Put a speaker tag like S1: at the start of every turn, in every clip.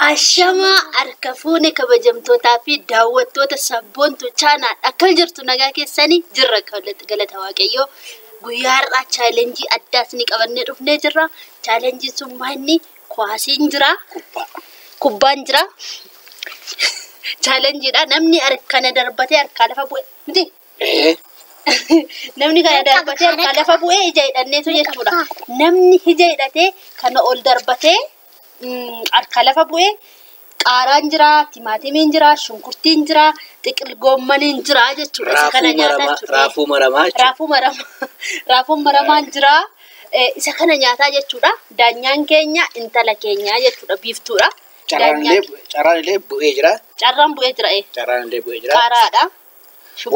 S1: Ashamaa harka fuune kabajamtootaa fi daawwattoota Sabboontuu Channel akkam jirtu nagaa keessanii jirra galata Waaqayyoo. Guyyaa har'aa chaalenjii addaas ni qabannee dhufnee jirra. Chaalenjiin sun maanni kuwaasiin jira, kubbaan jira. Chaalenjiidha namni kana darbatee harkaa lafa bu'e miti. Namni kana darbatee harkaa lafa bu'ee ija hidhanneetu jechuudha. Namni ija hidhatee kana ol darbatee harka lafa bu'ee qaaraan jira, timaatimiin jira, shunkurtiin jira, xiqil goommaniin jira jechuudha. Isa kana nyaataa jechuudha.
S2: Raafuu maramaa jechuudha.
S1: Raafuu maramaa. Raafuun maramaan jira. Isa kana nyaataa jechuudha. Daanyaan keenya intala keenya jechuudha. Biiftuudha.
S2: Carraan illee bu'ee jira.
S1: Carraan bu'ee jira.
S2: Carraan illee bu'ee jira.
S1: Qaaraadha.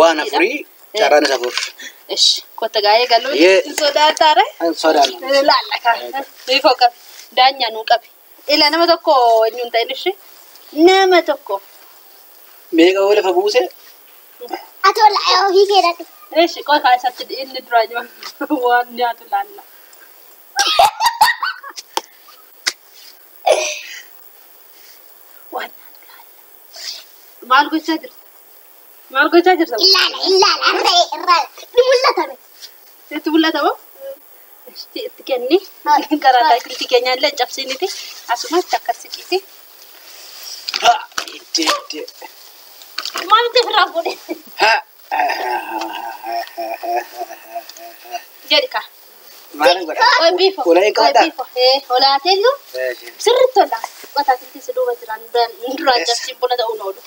S2: Waan afurii carraan isa afur.
S1: Ish kotta gaa'ee galuun hin sodaataare.
S2: Hin sodaanne.
S1: Laalla kaa. Ifoo qabi. Daanyaa nuu qabi. Ila nama tokko eenyuun ta'in ishee nama tokko.
S2: Meeqa oo lafa buuse?
S3: Ati ofii kee dhaqe.
S1: Ishi qofa isatti inni duraa jira waan nyaatu laalla. Waan nyaatu laalla. Maal gochaa jirta? Maal gochaa jirta?
S3: Ilaala ilaala irra irra ni mul'ata be.
S1: Itti mul'ata moo? Itti kenni. Karaa taakiltii keenya illee cabsiniti. Asumatti akkas siqiiti.
S2: Itti itti.
S1: Maal itti ofirraa fuudhe? Jedhi kaa.
S2: Maal godha?
S1: Qoy biifo.
S2: Ola hin qabdaa?
S1: Olaatee jiru. Sirriitti olaa. Taakiltii si duuba jiran duraan cabsiin buna ta'uun oolu.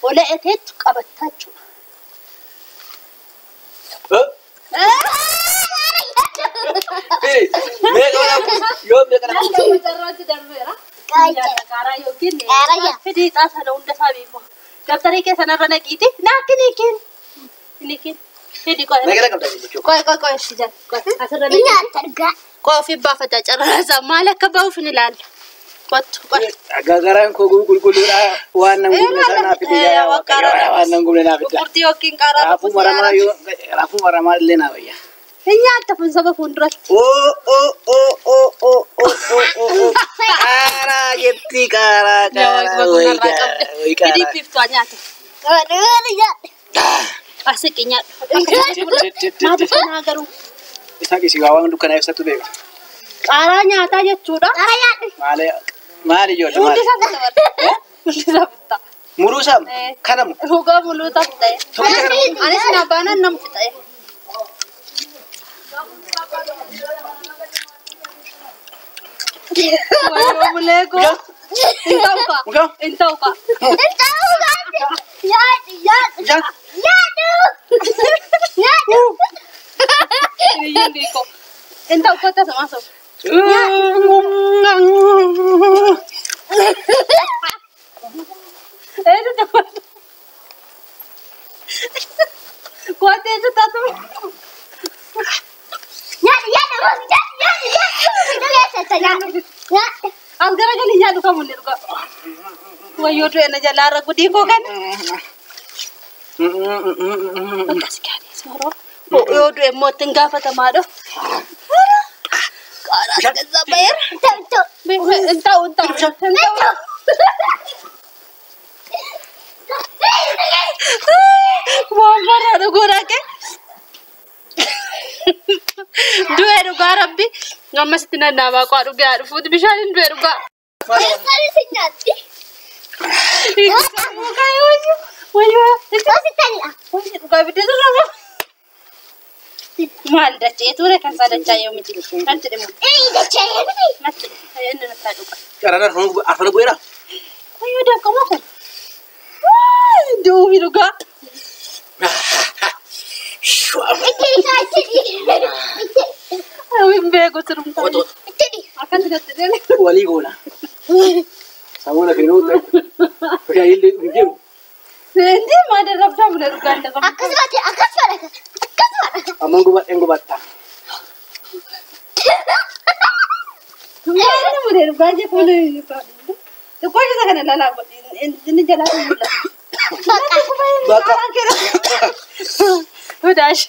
S1: Ola eteettu qabattaa jechuudha.
S2: Meeqa ola buuse? Yoo meeqa lafa buuse?
S1: Carraatti darbeera. Qaaraa yookiin fidii xaasana hunda isaa beeku. Dabtarii kee sanarra naqiiti. Naakki ni kenni. Ni kenni. Fidii qoy.
S2: Meeqa qabdaa jechuudha?
S1: Qoy qoy qoy ishii jala. Qoy asirra naqiiti.
S3: Nyaata dhugaa.
S1: Qoy ofii baafata carraa isaa maal akka bahuuf ni ilaalla. Kottu qoy.
S2: Garaan koo qulqulluudha waan nan gubne sana naaf fide yaa Waaqayyo waan nan gubne naaf fide.
S1: Shunkurtii yookiin qaaraa.
S2: Raafuu maramaa yoo raafuu maramaa illee naa wayya.
S1: Hin nyaatta kun saba fuulduratti.
S2: Oo oo oo oo oo oo oo oo oo qaaraa jetti qaaraa qaaraa wayi
S1: Fidii
S2: qaaraa.
S1: biiftuu nyaata. Asiqi nyaadhu. Maal kanaa garuu?
S2: Isa qisi waan dukkanaa ibsatu beeka.
S1: Qaaraa nyaataa jechuudha.
S3: Qaaraa nyaadhu.
S2: Maali maali ijoollee
S1: Hundi
S2: maali?
S1: isaa bitta barra. Hundi isaa bitta.
S2: Muruu isaa kanamu.
S1: Dhugaa muluu isaa bitta.
S2: Tokkicha kana
S1: Anis na baanaan nam fixa. Wayyoo bulee koo. Hin ta'u kaa.
S2: Mukaa?
S1: Hin ta'u kaa.
S3: Nyaadhu nyaadhu.
S2: Bishaan?
S3: Nyaadhu. Nyaadhu.
S1: Hiriyyeen beekoo. Hin ta'u kottu asumaa soba. Eessa dabaltu? Kottu eessa taatu?
S3: Nyaadhu nyaadhu nyaadhu nyaadhu nyaadhu nyaadhu nyaadhu.
S1: As garagalii nyaadhu kamullee dhugaa. Wayyoo du'e na jalaa irra gudii koo kana. Akkas gaadhee sooroo. Yoo du'e immoo ittiin gaafatamaadha. Qaaraa gaza bayeera.
S3: Ta'u ta'u.
S1: Hin ta'u hin ta'u hin ta'u. Waan barraa dhuguu dhaqe. Du'e dhugaa rabbi. Ammasitti nannaabaa qaa dhugee haa dhufuuti bishaan hin du'e dhugaa.
S3: Eessatti si nyaatti?
S1: Wayyoo wayyoo.
S3: Eessatti talla?
S1: Wayyoo dhugaa biddeessa qaba. Maal dachee ture kan isaa dachaa yoo miti. Natti dhimu.
S3: Ee dachee miti.
S1: Natti inni natti dhuga.
S2: Carraan afran bu'eera.
S1: Wayyoo danqamoo kun. Duubi dhugaa.
S3: Itti dhiisaa itti dhiisaa. Itti
S1: Hin beeku sirumtaa.
S2: Qoto.
S3: itti dhiisaa.
S1: Akkatti natti deeme.
S2: Walii goona. Samuuna keenuu ta'e. Bishaan illee hin jiru.
S1: Inni maal darabdaa mule dhugaan darabdaa.
S3: Akkasumatti akkasuma akkasuma.
S2: Amman gubadheen gubatta.
S1: Maal mule dhugaa jechuun mule. Xiqqoo isa kana lalaa godhi. Inni jalaa kun mul'ata.
S2: Bakka.
S1: Hudaash.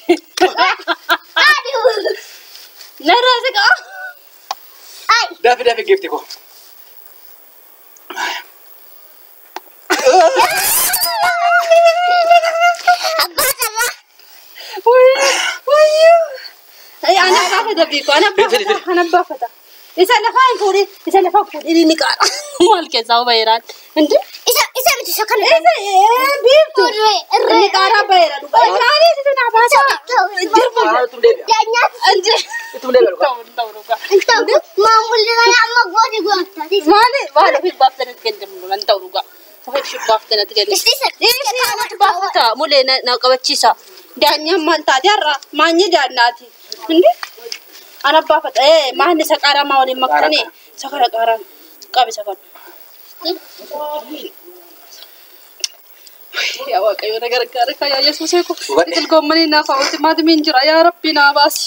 S3: Aduu.
S1: Narraa siqaa.
S3: Ay.
S2: Dafi dafi giifti koo.
S1: fida beeku. Ana
S2: Fidi,
S1: baafata. Ana baafata. Isa lafaa hin fuudhin. Isa lafaa fuudhin ni qaara. Maal keessaa baheeraan. Hindi?
S3: Isa isa miti isa kana.
S1: Isa biiftu.
S3: Irree irree.
S1: Inni qaaraa baheera dhugaa. Maaliif isa naa baasa? Dirbu.
S2: Qaaraa ittum deebi'a.
S3: Nyaata.
S1: Inji.
S2: Ittum deebi'a dhugaa.
S1: Ta'u ta'u dhugaa.
S3: Ta'u maamulli kana amma gooti goota.
S1: Maali? Maali ofiif baaftanii kennamu nan ta'u dhugaa. Ofiif baaftanii kennamu.
S3: Isti isa.
S1: Dhiirri namatti baafata mulee na qabachiisa. Daanyaan maal taate har'a maanyi daannaati. Hindi? Ana baafata. Ee maanni isa qaaraa maa waliin maktanii? Isa kana qaaraan qabi isa kana. Yaa Waaqayyo na gargaari yaa Yesuusee ko.
S2: Hubadhe.
S1: Biqil goommanii naaf hawwati maatimiin jira yaa Rabbi naa baasi.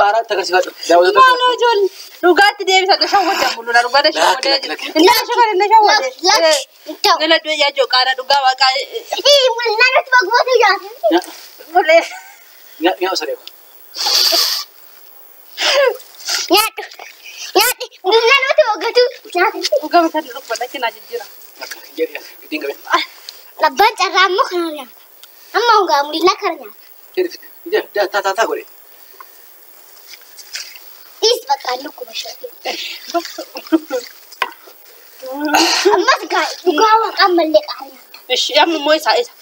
S2: Qaaraa itti agarsiifadhu. Daawwattoota
S1: Dhugaatti deebisa shawwata mul'una dhugaata shawwata. Inni shawwata inni shawwata. Nila du'e yaajoo qaara dhugaa waaqaa. Mulee.
S2: Nyaa saree ko.
S1: Dhugaa mataa dhukkubadha kinaa jijjiira.
S2: Lakka hin jedhi giddiin qabee.
S3: Abbaan carraa immoo kana nyaata. Amma hungaa mul'inaa kana nyaata.
S2: Jedhi fide. Jedhi taa taa taa godhe.
S3: Dhiis bakka dhukkuba shakii. Ammas dhugaa waaqaa ammallee qaara nyaata.
S1: Ishi amma immoo isaa isa.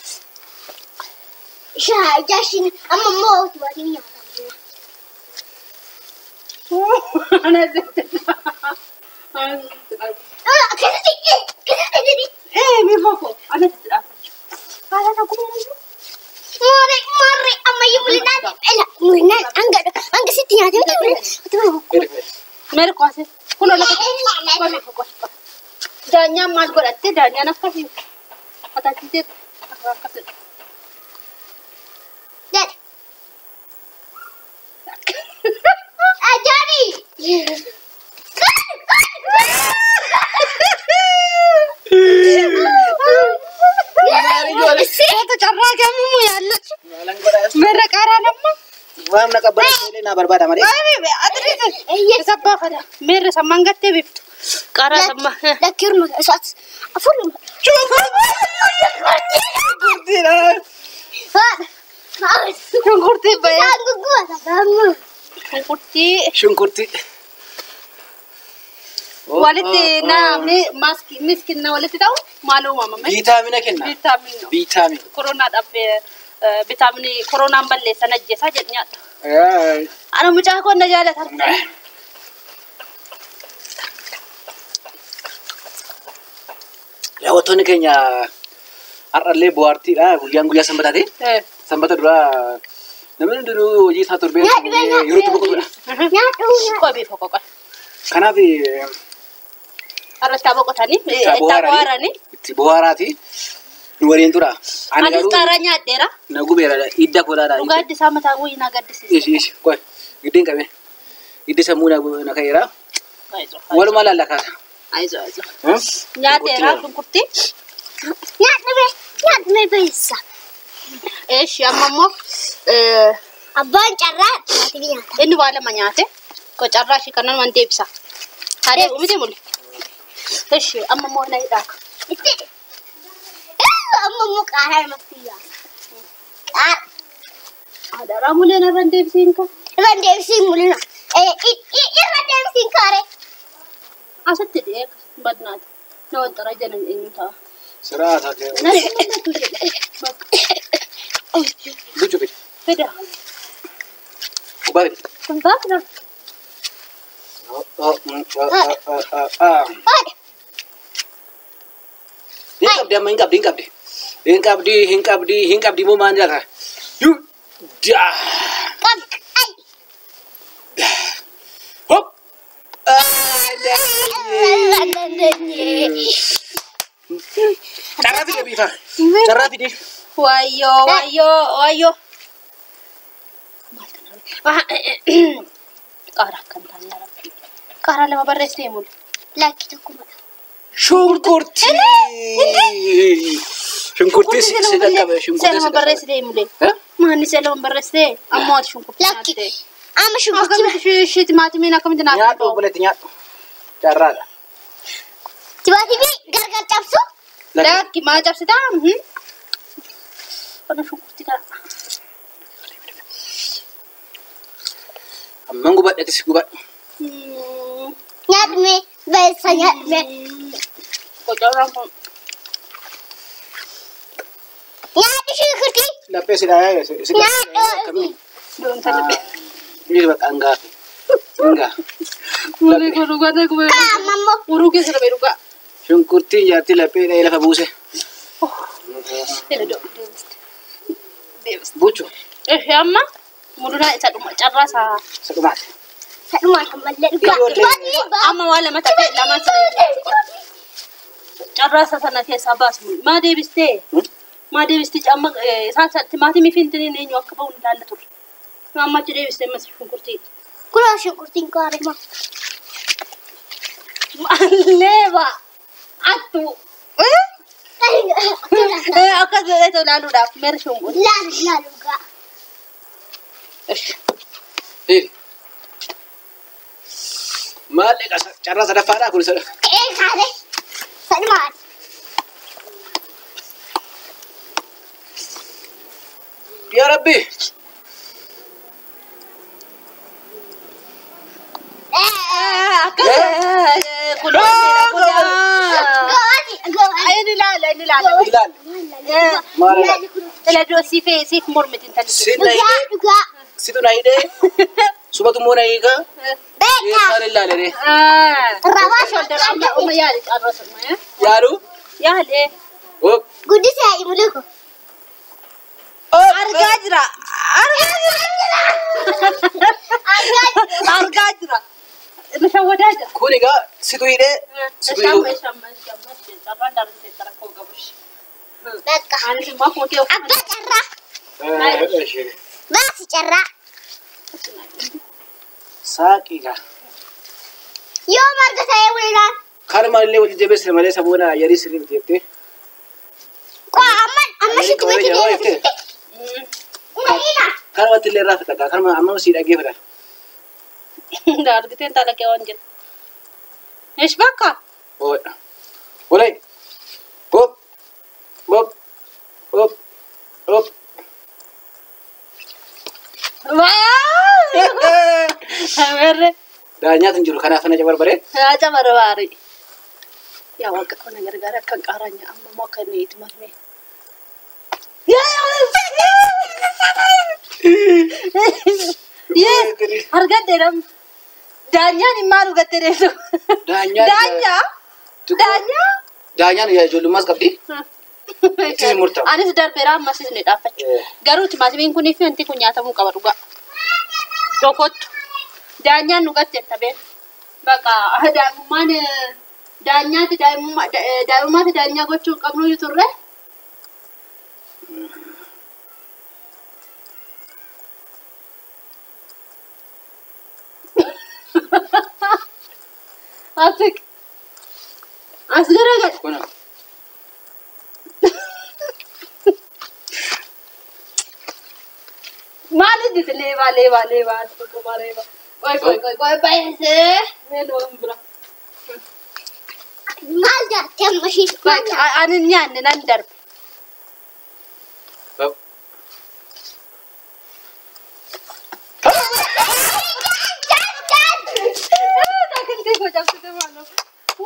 S3: Ishaa ijaashin amma immoo utubaatiin nyaata. Akkasitti akkasitti
S1: Ee mi boko anatti dhaabbachuu. Haala na gubee
S3: Maarree maarree ammayyuu mul'inaan ela mul'inaan hanga hanga sitti nyaatee miti mul'inaan.
S2: Jedhi fide.
S1: Meeri kwaase kun lafa qome qofa. Daanyaan maal godhatte daanyaan akkasii mataachitee akkasidha.
S3: Dad. Ajaa'ibi!
S1: Wanta carraa gamumu yaallachu.
S2: Maalan godhaa.
S1: Meerra qaaraan amma.
S2: Waan na qabbanee naa barbaada malee.
S1: Isa baafata. Meerra sammaan gattee biftu. Qaaraa sammaa.
S3: Lakkiiruma isaas afuruma.
S2: Gurdiidha.
S1: Shunkurtii bayee.
S3: Isaan gugguba gaamma.
S1: Shunkurtii.
S2: Shunkurtii.
S1: Walitti namni maaskii miskiin walitti ta'u maal uumama?
S2: Viitaamina kenna.
S1: Viitaamin.
S2: Viitaamin.
S1: Koronaadhaaf vitaaminii koronaan balleessan ajjeesaa jedhu nyaadha. Ana mucaa koo na jaalata.
S2: Daawwattoonni keenya har'allee bohaartiidha. Guyyaan guyyaa sanbataati. Sanbata duraa namni hundinuu hojii isaa torbee
S3: Nyaadhu bee nyaadhu.
S2: yeroo itti boqotudha.
S3: Nyaadhu.
S1: Qobii foqoqa.
S2: Kanaaf
S1: Har'a itti boqotanii
S2: itti
S1: itti bohaaranii.
S2: itti bohaaraati. Nu waliin tura. Ani
S1: Anis
S2: garuu
S1: qaaraa nyaadheera.
S2: na gubeera hidda kolaadha.
S1: Dhugaatti isaa mataa wayii na gaddisiisa.
S2: Ishi ishi qoy giddiin qabee hiddi sammuu na ka'eera. Walumaa laallakaata.
S1: Aizo aizo. Nyaateera shunkurtii.
S3: Nyaadhu bee nyaadhu bee beessa.
S1: Eeshi amma immoo
S3: Abbaan carraa maatii nyaata.
S1: inni waa lama nyaate. Carraa ishee kanaan waan deebisa. Haadha miti muli. Eeshi amma immoo na hidhaaka.
S3: Itti. Amma immoo qaaraa namatti yaasa. Qaara.
S1: Haadha mulee narra hin deebisiin kan.
S3: Irra deebisiin mul'ina. Irra deebisiin kaaree.
S1: Asitti dhi'ee badnaati. Na waxxara jala eenyu ta'a.
S2: Siraata kee.
S1: Na mul'atu jedhe. Bakka
S2: Luchuu fidi.
S1: fida.
S2: Kubbaa fidi.
S1: Kun baafna.
S3: Haadha.
S2: Hin qabdi amma hin qabdi hin qabdi. Hin qabdi hin qabdi hin qabdi moo maal jedha? Yu daa.
S3: Qabi. Ay.
S2: Hop. Carraa fide biifa. Carraa fide.
S1: Wayyoo wayyoo wayyoo. Maaltu na Qaaraa akkam taane yaa Rabbi. Qaaraa lama barreessitee mulu.
S3: Lakki tokkumadha.
S2: Shunkurtii. Shunkurtii si qaqqabe shunkurtii.
S1: Seelama barreessitee mulee. Maanni seelama barreessitee ammoo ati shunkurtii
S3: Lakki.
S1: nyaatte.
S3: Amma shunkurtii.
S1: Akkamitti timaatimiin akkamitti naaf
S2: Nyaadhu obboleetti nyaadhu. Carraadha.
S3: Timaatimii gargar cabsu.
S1: Lakki maal cabsitaa? Qonna shunkurtii kana.
S2: Amman gubadhetis gubadhu.
S3: Nyaadhu mee beessa nyaadhu mee.
S1: Qocorraan kun.
S3: Nyaadhu shunkurtii.
S2: Laphee si dhaayaa si
S3: Nyaadhu.
S1: Doonta laphee.
S2: Inni bakka hangaafe. Hangaa.
S1: Mulee kun dhugaa ta'e gubee.
S3: Amma immoo.
S1: Uruu keessa dhabee dhugaa.
S2: Shunkurtiin jaartii laphee dhahee lafa buuse.
S1: Deebiste.
S2: Buchu.
S1: Eshi amma muduraan isa dhuma carraa isaa.
S2: Isa dhumaati.
S3: Sadhumaan ammallee dhugaa.
S2: Ijoollee.
S1: Amma waa lama ta'e lama ta'e. Carraa isaa sana keessaa baasu. Maa deebistee? Maa deebistee amma isaan timaatimii fi intiniin eenyu akka ba'u hin ilaalla turre. Amma achi deebistee ammas shunkurtii.
S3: Kunoo shunkurtiin kaarima.
S1: Leeba! Attu! Akkas jedhee ilaaluudhaaf meera shunkurtii.
S3: Laalu laalu dhugaa.
S2: Maal carraa sadaffaadhaa kun isa.
S3: Ka'ee kaase. Sadhumaan.
S2: Yaa Rabbi.
S1: Inni ilaala inni ilaala.
S2: Ilaali. Maal ilaali?
S1: Ila siif mormiti intalli.
S2: Si na
S3: Dhugaa
S2: hidhee.
S3: dhugaa.
S2: Situ na hidhee. Subatu immoo na hiika.
S3: Beekaa.
S2: Eessaan ilaalee.
S3: Rabaa
S1: Amma amma yaali carraa sana.
S2: Yaalu.
S1: Yaali.
S2: Hop.
S3: Guddisa imuluku.
S1: Argaa jira. Argaa jira. Argaa jira. Mishawwadaa jira.
S2: Kun egaa situ hidhee. Situ hiiku.
S1: Carraan darbitee rakkoo qabush.
S3: Bakka.
S1: Anis immoo akkuma kee
S3: Abbaa carraa. Baasi carraa.
S2: Saaqiidha.
S3: Yoo marga ta'ee bulinaan.
S2: Kanuma illee wal jajjabeessine malee saboona yarii sirrii miti jettee.
S3: Qaa amma amma sitti beekii deemte. Una.
S2: Kanumatti illee irraa fita kanuma amma sii dhaggeeffata.
S1: Argiteen talaqee waan jedhu. Eesh bakka.
S2: Oodha. Olay. Hop. Hop. Hop. Hop.
S1: Amerre.
S2: Daanyaatu hin jiru kanaaf na cabarbaree.
S1: Haa cabarbaari. Yaa waaqa kana gargaara akkan qaaranya amma immoo akka inni itti marmee. Yes, argadheeram. Daanyaan hin maal dhugattee deemtu?
S2: Daanyaan.
S1: Daanyaa? Daanyaa?
S2: Daanyaan ijoollummaas qabdi. Itti murtaa'u.
S1: Anis darbeera ammas isin dhaaffachuu. Garuu timaatimiin kunii fi wanti kun nyaatamuu qaba dhugaa. Dokottu. Daanyaan dhugatte tabee. Baqa daa'imummaan daanyaati daa'imummaati daanyaa gochuu hin qabnu turre. Asik. As garagal.
S2: Kuna.
S1: Maal hojjete leebaa leebaa leebaa tokko leebaa. Qoy qoy qoy qoy baay'isee. Meeloo bira.
S3: Maal jaatte amma ishee?
S1: Ani hin nyaanne nan darbe.
S2: Hop.
S1: Taakiltee koo cabsite maaloo.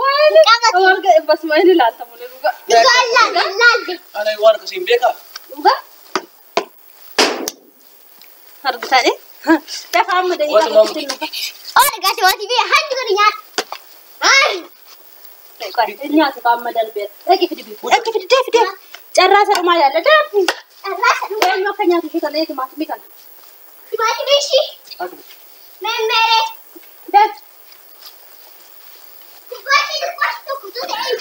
S1: Waayee. Warga basuma inni ilaalta mulee dhugaa.
S3: Dhugaa laalle laalle.
S2: Ana waan akkasii hin beekaa?
S1: Dhugaa. Argitanii? Lafa amma
S2: Wata
S1: daqiiqaa
S2: mamu.
S1: tokkotti nufa.
S3: Ola timaatimii hanji kun nyaata.
S1: Nyaata amma darbeera. Dhaqi fidi bifu. Dhaqi fidi deefi deefi. Carraa isa dhumaa yaalla deefi.
S3: Carraa isa dhumaa.
S1: Eenyu akka nyaatu ishee kana timaatimii kana.
S3: Timaatimii ishii. Memmeree.
S1: Deefi.
S3: Xiqqooshi xiqqooshi tokko ta'e.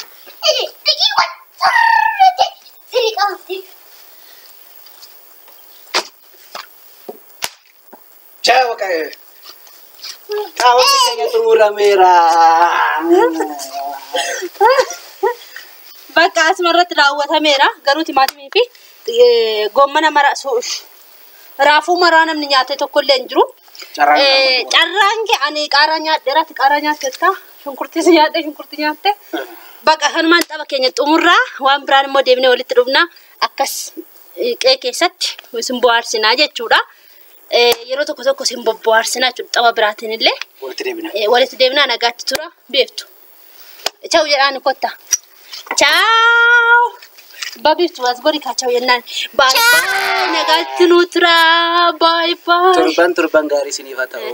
S3: Xiqqii sirriitti sirrii qabatti.
S2: Ciao ka'e. Qaawwanni keenya xumurameera.
S1: Bakka asuma irratti raawwatameera. Garuu timaatimii fi goommana mara raafuu maraa namni nyaate tokkollee hin jiru.
S2: Carraan
S1: Carraan kee ani qaaraa nyaadheera. Ati qaaraa nyaatteetta. Shunkurtis nyaatte shunkurti nyaatte. Bakka kanumaan tapha keenya xumurraa waan biraan immoo deebinee walitti dhufna. Akkas qe'ee keessatti isin bohaarsinaa jechuudha. Yeroo tokko tokko isin bobbohaarsinaa jechuudha tapha biraatiin illee.
S2: Walitti deebina.
S1: Walitti deebinaa nagaatti tura beektu. Ciao jedhaan kotta. Ciao. Babiiftu as gori kaa ciao jennaan. Baay'ee bye nagaatti nuu tura. Baay'ee bye.
S2: Torban torban gaarii isiniif haa ta'u.